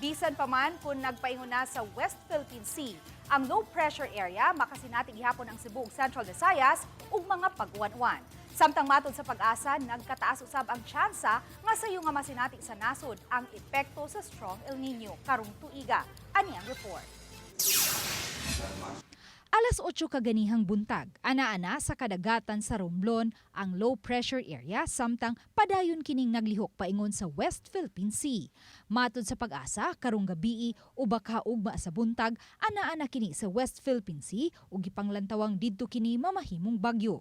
Bisan pa man kung nagpaingon na sa West Philippine Sea, ang low pressure area makasinati gihapon ang Cebu ug Central Visayas ug mga pag-uwan-uwan. Samtang matod sa Pag-asa, nagkataas usab ang tsansa nga sayo nga masinati sa nasod ang epekto sa strong El Nino karong tuiga. Ani ang report. Alas 8 kaganihang buntag, ana-ana sa kadagatan sa Romblon ang low pressure area samtang padayon kining naglihok paingon sa West Philippine Sea. Matod sa Pag-asa, karong gabii o baka ugma sa buntag, ana-ana kini sa West Philippine Sea ug gipanglantawang didto kini mamahimong bagyo.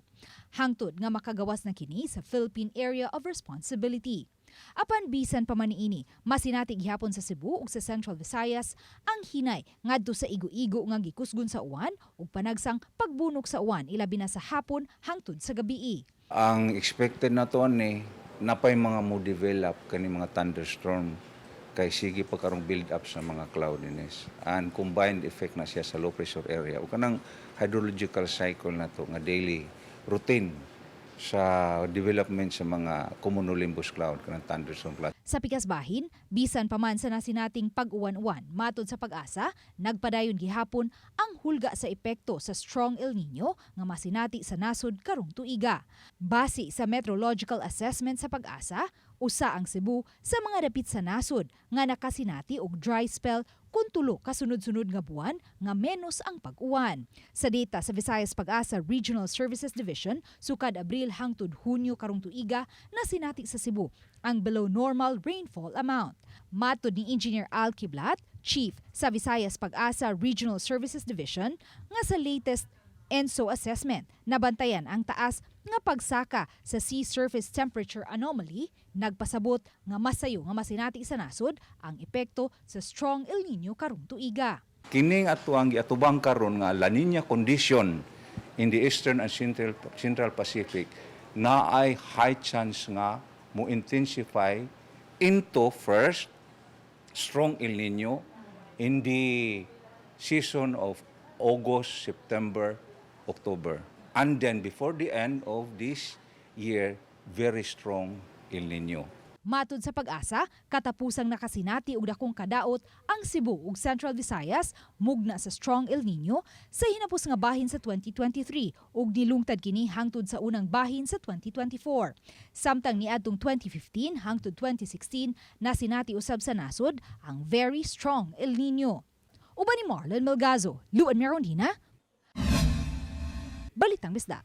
Hangtod nga makagawas na kini sa Philippine Area of Responsibility. Apan bisan pa man niini, masinati gihapon sa Cebu ug sa Central Visayas ang hinay ngadto sa igo-igo nga gikusgon sa uwan ug panagsang pagbunok sa uwan, ilabi na sa hapon hangtod sa gabii. Ang expected na to ni napay mga mo develop kani mga thunderstorm kay sige pa karong build up sa mga cloudiness and combined effect na siya sa low pressure area o kanang hydrological cycle na to nga daily routine sa development sa mga cumulonimbus cloud, kanang thunderstorm cloud. Sa pikas bahin, bisan pa man sa nasinating pag-uwan-uwan, matod sa Pag-asa, nagpadayon gihapon ang hulga sa epekto sa strong El Nino nga masinati sa nasod karong tuiga. Base sa meteorological assessment sa Pag-asa, usa ang Cebu sa mga dapit sa nasod nga nakasinati og dry spell kung 3 ka sunod-sunod nga buwan nga menos ang pag-uwan. Sa data sa Visayas Pag-asa Regional Services Division, sukad Abril hangtod Hunyo karong tuiga, nasinati sa Cebu ang below normal rainfall amount. Matod ni Engineer Al Kiblat, Chief sa Visayas Pag-asa Regional Services Division, nga sa latest ENSO assessment, nabantayan ang taas nga pagsaka sa sea surface temperature anomaly, nagpasabot nga masayo nga masinati sa nasod ang epekto sa strong El Nino karong tuiga. Kining ato ang giatubang karon nga La Nina condition in the eastern and central Pacific na ay high chance nga mo intensify into first strong El Nino in the season of August, September, October. And then before the end of this year, very strong El Nino. Matod sa Pag-asa, katapusang nakasinati og dakong kadaot ang Cebu ug Central Visayas mugna sa strong El Nino sa hinapos nga bahin sa 2023 ug nilungtad kini hangtod sa unang bahin sa 2024. Samtang niadtong 2015 hangtod 2016, nasinati usab sa nasod ang very strong El Nino. Uban ni Marlon Melgazo, Luan Merondina, Balitang Bisdak.